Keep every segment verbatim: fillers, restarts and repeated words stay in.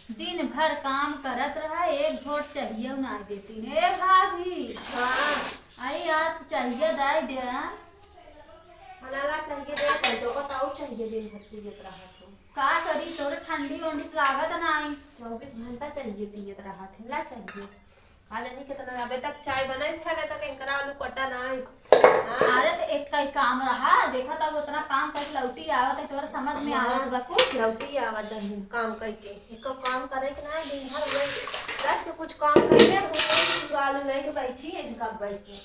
दिन भर काम करत रहा, एक घोट चाहिए ना देती। ए भाभी, हाँ। आई आप चाहिए दाई दे। मनाला चाहिए दे, तो बताओ चाहिए दिन भर पियत रहा तो। का करी, तोरे ठंडी वंडी लागत नाई। चउबीस घंटा चाहिए पियत रहा थे, ना चाहिए। आज नहीं कितना अबे तक चाय बनाई, खाबे तक इनकरा आलू कटा ना है। हाँ? अरे तो एक कई काम रहा, देखा था वो उतना काम करके लौटी आवत है, तोरा समझ में आवत बा कुछ? लौटी आवत है काम करके, एक काम करे के ना है, दिन भर वही रच के कुछ काम करके, आलू लेके बैठी है इनका बैठ के।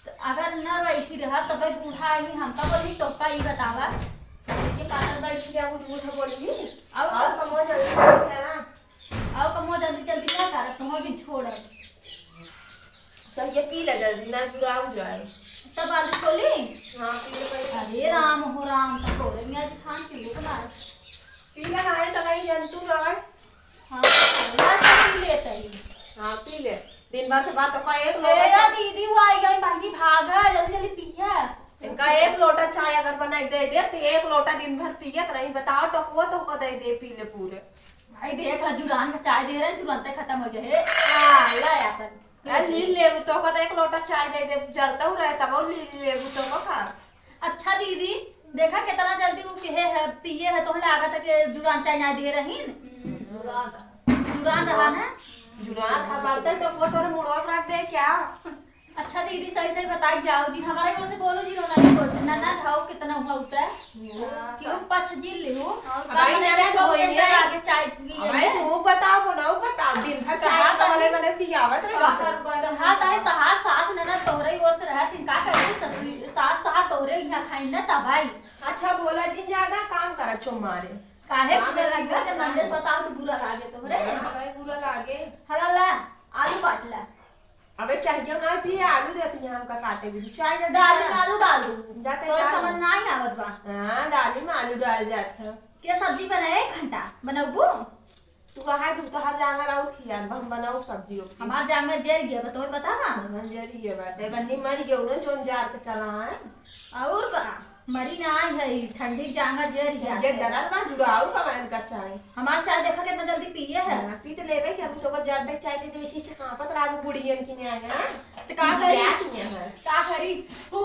तो अगर न बैठी रहा तो भाई बूढ़ा आदमी हमका बोली तो का ई बतावा? ये पागल बैठी है, वो बूढ़ा बोली। और और का? समझ आ गया ना? आओ कमो जल्दी जल्दी ना कर, तुम भी छोड़। चल ये पी ले जल्दी, ना बुरा हो जाए। तब आलू छोली? हाँ, पी ले पहले। अरे राम हो राम, तो थोड़े में आज खान के लोग ना। पी ले, खाए तो नहीं जंतु रहे। हाँ, थोड़ा सा पी लेते ही। हाँ, पी ले। दिन भर के बाद तो का एक ए लोटा या चाय दीदी, वो आई गई, भागी भागा, जल्दी जल्दी पिया। इनका एक लोटा चाय अगर बना के दे दे, तो एक लोटा दिन भर पियत रही। बताओ, टोकवा तो को दे दे, पी ले पूरे। भाई देख ला, जुड़ान का चाय दे रहे, तुरंते खत्म हो जाए। हाँ, ले अपन। अरे, ली लेबू तो को एक लोटा चाय दे दे, जरता हूँ रहे तब ली लेबू तो को खा। अच्छा दीदी, देखा कितना जल्दी वो पिए है, पिए है, तो लागत है कि जुड़ान चाय ना दे रही। जुड़ान रहा है। जुड़ान था, बर्तन टोकवा सारा मुड़वा रख दे क्या? अच्छा दीदी, सही सही बताई जाओ जी, हमारे ओर से बोलो जी, रोना जी ओर से। ननद हौ, कितना हुआ होता है? हाँ, कि वो पछ जी ले हो। हाँ, का भाई, मने ननद तो होई कैसे है। आगे चाय पिए अबे, है? तू बताओ, वो ना बताओ, दिन भर चाय कहाँ तो मने, तनी मने पियावत रहे। कहाँ तो है, तहार सास ननद तोहरे ओर से रहत, इनका करे ससुर, सास तहार तोहरे यहाँ खाई ना तब आई। अच्छा, बोला जी, ज्यादा काम करा, चुप मारे। काहे काम बुरा नहीं लगा? जब करता मंदिर है। बताओ तो बुरा लागे तोहरे। हाँ, भाई, बुरा लागे। हला ला, आलू काट ला। अबे चाहिए ना पिए, आलू देती है हमका काटे भी। चाय जल्दी डाल, बना। आलू डाल दू। जाते तो डाल। समझ ना ही आवत बा। हाँ, डाली में आलू डाल जात है। के सब्जी बनाए एक घंटा बनबू? तू कहा तू तोहार जांगर आऊ खिया, हम बनाऊ सब्जी ओब्जी। हमार जांगर जर गया बा, तुम्हें पता बा? हमार जर गया बाटे, बन्नी मर गया ना, जोन जार के चला है। और का? मरी ना आई है, ई ठंडी जांगर जर जात ये है। जरा बा जुड़ाऊ का बहन का चाय। हमार चाय देखा कितना जल्दी पिए है। हाँ, पी तो लेबे कि अभी तो को जर्दे चाय दे दे, इसी से कांपत राजू बुढ़ियन की न्याय है। तो का करी? बिया की न्याय है। का करी? ऊ,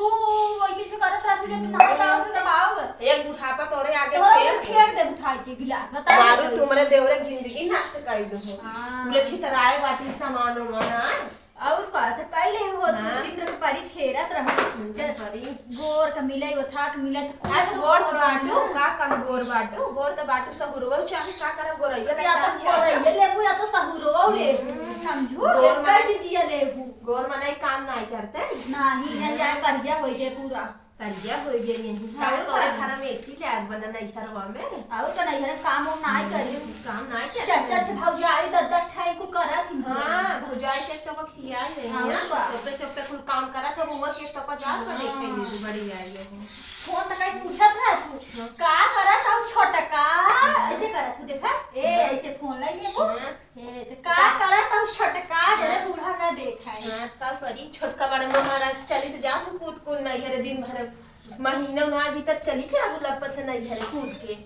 वही चीज से करत रहती जब ना जाओ तो दबाओ। एक बुढ़ापा तोरे आगे तोरा फेंक तो दे। फेंक दे उठा के गिलास, बता मारू दे। तुम्हारे देवरे जिंदगी नष्ट कर दो। हाँ। पूरे छितराए बाटी सामान उमान, हाँ? और का, तो कई ले हो, दू हाँ। तीन रुपये परी फेरत रहो। हम्म, जब परी। गोर का मिले, ओथा का मिले, तो आज खुश गोर तो हो। बाटू, का कम गोर बाटू, गोर तो बाटू, सहुरवा चाहे का करब, गोरैया या का तो चाहे। गोरैया लेबू, या तो सहुरवा लेबू, हम्म। समझू? गोर एक माने, दीदिया लेबू। गोर माने काम नाई करते। नाही, नहीं जाए, करिया हो जाए पूरा। करिया हो गया यही। हाँ, सारे तोरे हाँ। घर में एसी लाग बना नैहरवा में। और तो नैहर में काम उम नाई करी। काम नाई करे। चार चार ठे भौजाई, दस दस ठे कुल करत ही। हाँ, भौजाई के तो को खियाई नहीं हाँ, है। का? चुपे चुपे कुल काम करा, सब उम्र के तो को जा हाँ। बने के लिए बड़ी आई है। फोन तो कहीं पूछत रहा तू, हाँ। का करत हऊ छोटका? ऐसे करत हऊ, देखा? ए, हाँ। ऐसे फोन लाई लेबू। हाँ। हे, से का करत हऊ छोटका, जरे बूढ़ा ना देखाई। हाँ, का करी? छोटका बड़े महाराज चली तो जात हऊ कूद कूद नैहरे दिन भर, महीना उन्हा भीतर चली जाबू लपट से नैहरे कूद के।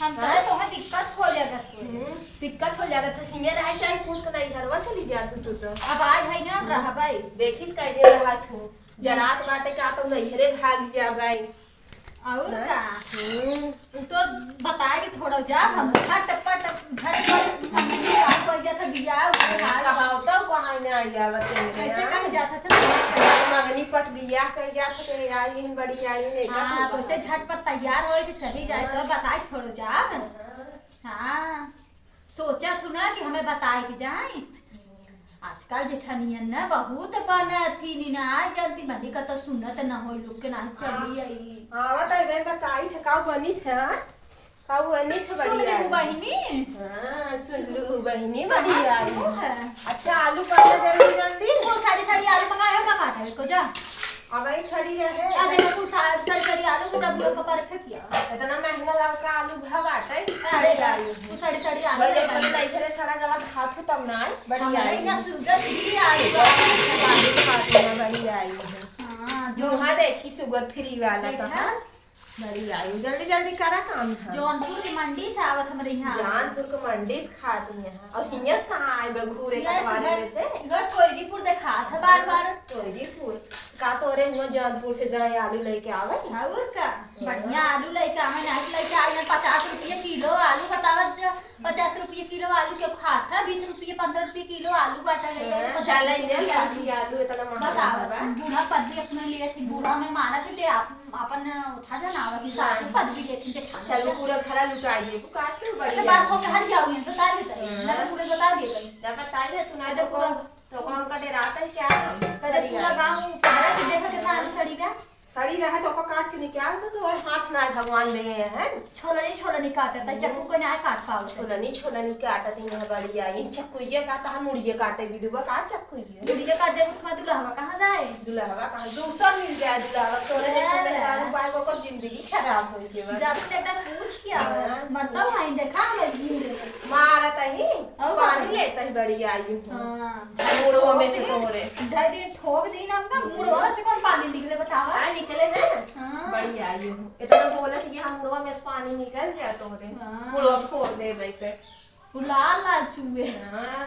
हम हाँ? कहे तोहे दिक्कत हो जात है। हम्म, दिक्कत हो जात है। हिंगे रहे चाहे कूद के नैहरवा चली जात हऊ तू तो। अब आज है ना हम्म। रहबै। देखी कैसे रहत हऊ। जरात बाटे का तो नैहरे भाग जाबै। और हाँ? का? हम्म। तो बताए के थोड़ा जा, हम झटपट, झटपट मंगनी का कर जात है बियाह, उसके बाद कहावतो कहाँ ना आया बच्चे में, कैसे हाँ? कह जात है, चल। मंगनी पट बियाह कह जात है, तो आई इन बड़ी आई, नहीं हाँ, का वैसे झटपट तैयार होए के चली जाए, तो हाँ। बताए के थोड़ा जा। हाँ। हाँ। सोचत हूँ ना कि हमें बताए के जाए। आजकल जेठनियन ना बहुत बनत ही नी ना, आज जल्दी मनी का तो सुनत ना होई, लोग के ना चली आई। हाँ, तो मैं बताई थे, का बनी थे, हाँ? का बनी थे सुन बढ़िया? ली बहिनी। हाँ, सुन लू बहिनी, कहाँ बढ़िया से आई। हो है? अच्छा, आलू काटा जल्दी जल्दी। वो सारी सारी आलू मंगाए हो, का काटा है, को जा। अब आई छड़ी रहे। आ देखो, तू सा-, सारी सारी आलू को जब लोग पर फेंक किया। इतना महंगा ललका आलू भा बाटे। अरे, आई। तू सारी साड़ी आलू बड़े ले बड़े बनी। लाइके रे सारा गला खात हो तब ना आए। बड़ी हमारे आई। इतना सुंदर दीदी आई। बड़ी खात ना बड़ी आई है। हाँ, जो जो वहाँ देखी sugar free वाला देखा? तो हाँ। बड़ी आई, जल्दी जल्दी करा काम है। जौनपुर के मंडी से आवत हमरे यहाँ। जौनपुर के मंडी से खात ही है। और हियाँ से कहाँ आए बे घूरे ये कटवारे घर, में से? घर कोयरीपुर देखात है बार बार। कोयरीपुर? का तोरे हुआ जौनपुर से जाए आलू लेके आवे? और का? बढ़िया आलू लेके आवे, नहीं लेके आवे, पचास रुपये किलो आलू बतावत जा। पचास रुपये किलो आलू के खात है, बीस रुपये, पन्द्रह रुपये किलो आलू बाटे है, हाँ, पचास चला रुपये ले किलो। लागी आलू इतना महंगा बताओ, बा। बूढ़ा पदवी अपने लिए थी, बूढ़ा में मारा थी, ते आप, अपन उठा जाना, वही सासू हाँ। पदवी लेके के ठान चलो, जा। पूरा घरा लुटा दिए, तू का क्यों अच्छा, बढ़िया? बात हो के हट जाओ, ये बता देते हैं, हाँ। ना तो पूरे बता देते हैं। ना बताइए, तू ना अरे तो पूरा कौन, तो कौन का डराता है क्या? कदे बढ़िया। पूरा गाँव पहरा के देखा के साथ सड़ी का। सड़ी रहा तो ओका काट के निकाल दो, तो और हाथ ना भगवान दे हैं। छोलनी, छोलनी काटत है, चक्कू को ना काट पाओ। छोलनी, छोलनी काटत ही है बढ़िया। ये चक्कुइया का तहा मुड़िए काटे भी दुबा का चक्कुइया। मुड़िए काट दे, तुम्हारा दुल्हवा कहाँ जाए? दुल्हवा कहाँ? दूसर मिल जाए दुल्हवा। तोरे जैसे अरे। मेहरारू पाए को ओकर जिंदगी खराब हो गई बा। जा तू एकदम पूछ के आओ। हाँ। मरता भाई देखा ले घूम ले। मारत ही, और पानी का? लेता ही बढ़िया आई हूँ। हाँ। मुड़वा में से तोरे। ढाई दिन ठोक दी ना हमका, मुड़वा से कौन पानी निकले बतावा? हाँ, निकले ना। हाँ। बढ़िया आई हूँ। इतना बोला कि यहाँ मुड़वा में से पानी निकल जाए तोरे। हाँ। मुड़वा फोड़ दे भाई पे। वो लाल लाल चूहे। हाँ,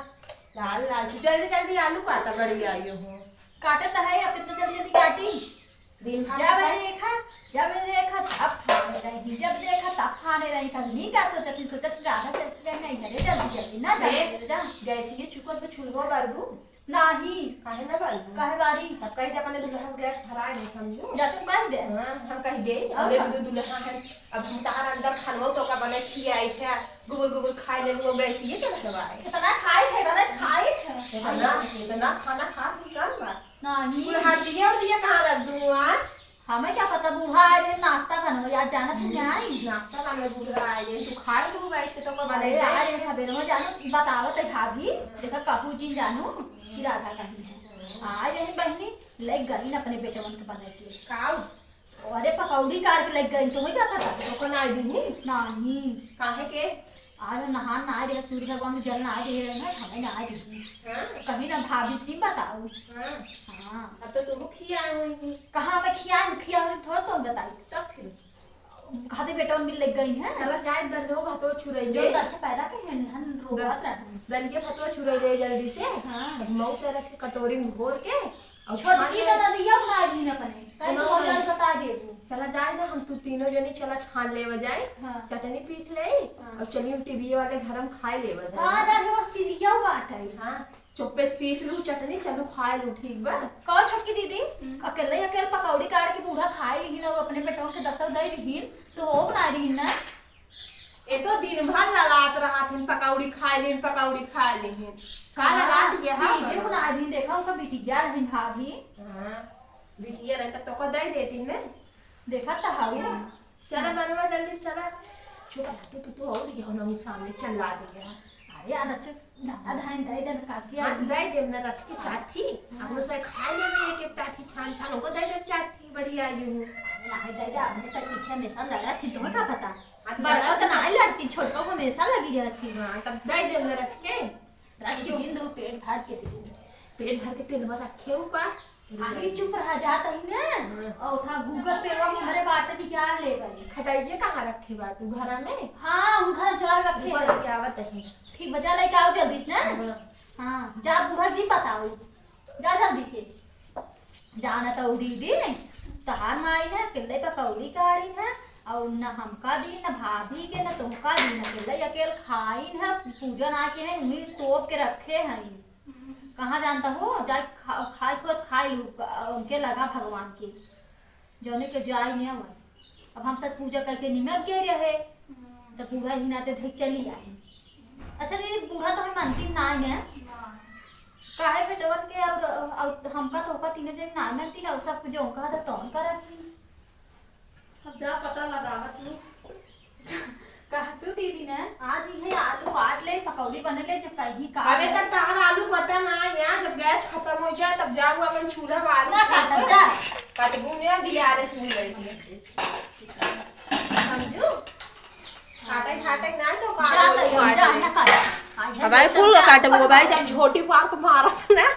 लाल लाल चूहे। जल्दी जल्दी आलू काटा, बढ़िया आई हूँ। काटे तो है, अब इतना जल्दी जल्दी काटी। दिन भर जब का देखा, जब देखा तब खाने रही, जब देखा तब खाने रही। कभी नहीं का सोचत ही, सोचत ही राधा चलती रही, नहीं घरे जल्दी जल्दी ना जा, ए, जा। गैसिए चुकत पे चूल्हो बारबू? नाही। काहे ना बारबू? काहे बारी? तब कहीं से अपने दुल्हा से गैस भरा दे, समझू? जा तू कह दे। हाँ, हम कह दे। और अबे का? भी तो दुल्हा है, अब हम तार अंदर खानवा तो का बने खियाई थे, गुबुर गुबुर खाए ले वो गैसिए के भरवाए। इतना खाए थे, इतना खाए थे। इतना, इतना खाना खा भी कम बा। नाही। कुल हड्डिया उड्डिया कहाँ रख दूँ, आ? हमें क्या पता, बूढ़ा आए रहे, नाश्ता बनवा, यार, जाना तू नहीं आई? नाश्ता बनवा, बूढ़ा आए रहे, तू खाए लू बैठ के, तो को अरे, बनाई? आए रहे, सवेरे में जानो, बतावत है भाभी, देखा, कहू जी जानू, कि राधा कहीं है। आए रहे बहनी, ले गई न अपने बेटवन के बनाई के। काऊ? अरे, पकौड़ी काट के ले गई, तुम्हें क्या पता? तो कौन आई दीदी? नहीं। काहे के? आज हम नहान ना आए रहे, सूर्य भगवान को जल ना आए रहे ना, हमें ना आए रहे। हाँ? कभी ना भाभी जी बताओ। हाँ। हाँ। अब तो तुम खिया हुई। कहाँ हमें खिया, खिया हुई थोड़ा तो बताई। सब फिर? खाते बेटा मिल लग गई हैं। चला जाए, दलियो भातो छुरई जो ले। घर के पैदा के हैं, हम रोवत रहन। दलियो भातो छुरई ले जल्दी से। हाँ। अब मऊ से रच के कटोरी में घोर के और छोटकी छान ले। तो नदिया बना दी ना अपने। कल ना। तो और बता देबू। चला जाए ना, हम तू तीनों जनी चला छान लेवा जाए। हाँ। चटनी पीस ले। हाँ। और चली हम टीवी वाले घर में खाए लेवा जाए। हाँ, जाके वो सीरिया बाटे। हाँ, चुप्पे से पीस लू चटनी, चलू खाए लू, ठीक बा? कहो छोटकी दीदी, हम्म। अकेले, अकेले पकौड़ी काट के बूढ़ा खाए लिहिन और अपने बेटवा के दसर दे लिहिन, तो हो बना लिहिन ना। ए तो दिन भर ललात रहत हिन, पकौड़ी खाए लिहिन, पकौड़ी खाए लिहिन। का हाँ, ललात ये हाँ दीदी बा? बना लिहिन, देखा उनका बिटिया रहिन भाभी। हाँ, बिटिया रहिन तब तो को दे देती ने। देखा तो हाउ। चला बनवा जल्दी से चला। चुप रह तू, तू तो और ये ना मुँह सामने चला दे यार। अरे यार, अच्छा, दादा धान दे दे काकी हाँ, यार। तो दे देब ना रच के चाठी। हाँ। अपने से खाए लेबे एक एक टाठी छान छान, उनको दे देब चाठी, बढ़िया आई हूँ। अरे, दे दे, अपने से पीछे हमेशा लड़ा थी, तुम्हें का पता? हाँ, तो बड़का लड़ा तो ना लड़ती, छोटका को हमेशा लगी रहती। हाँ, तब दे देब ना रच के। रच के दिन दो, पेट भर के दे दो। पेट भर के तेलवा रखे ऊपर। अरे चुप रहा, जात ही ना। हाँ। और था Google Pay वा हमरे बाटे निकाल ले बनी। खटाइए कहाँ रखे बाटू, घरा में? हाँ, हम घर चला रखे ऊपर हैं। लेके आवत ही। ठीक बा, जा लेके आओ जल्दी से ना। हाँ। हाँ, जा बूढ़ा जी बताओ। जा जल्दी से। जाना तो दीदी, तहार माई है, अकेले पकौड़ी काढ़ी है, और न हमका दी, न भाभी के, न तोहका दी, न अकेले अकेल खाइन है, पूजन आके है, उन्हीं तोप के रखे हैं। कहाँ जानता हो, जाए खा-, खाए खुद खाए लू, उनके लगा भगवान के, जौने के जाए नहीं हुआ। अब हम सब पूजा करके निमक गए रहे, हम्म। तो बूढ़ा ही नाते धई चली आई। अच्छा दीदी, बूढ़ा तो हम मानती ना है। ना। काहे बेटवन के और, और हमका तो होका तीनों जन ना मानती ना, सब कुछ जो कहा था तौन करत ही। अब जा पता लगावत हूँ। कहा तू दीदी ने, आज इहे आलू काट ले, पकौड़ी बने ले, जब कहीं का अबे है। तक तार आलू कटा ना है यार, जब गैस खत्म हो जाए तब जाऊ अपन चूल्हा में आलू ना काट काटब ले। जा। कटबू ने बिहार से नहीं बैठी। समझू? काटे घाटे ना तो जा काट ले, जा, काट ना ले। काट। आज अब भाई कुल काटबू भाई, जब छोटी पार्क मारत ना।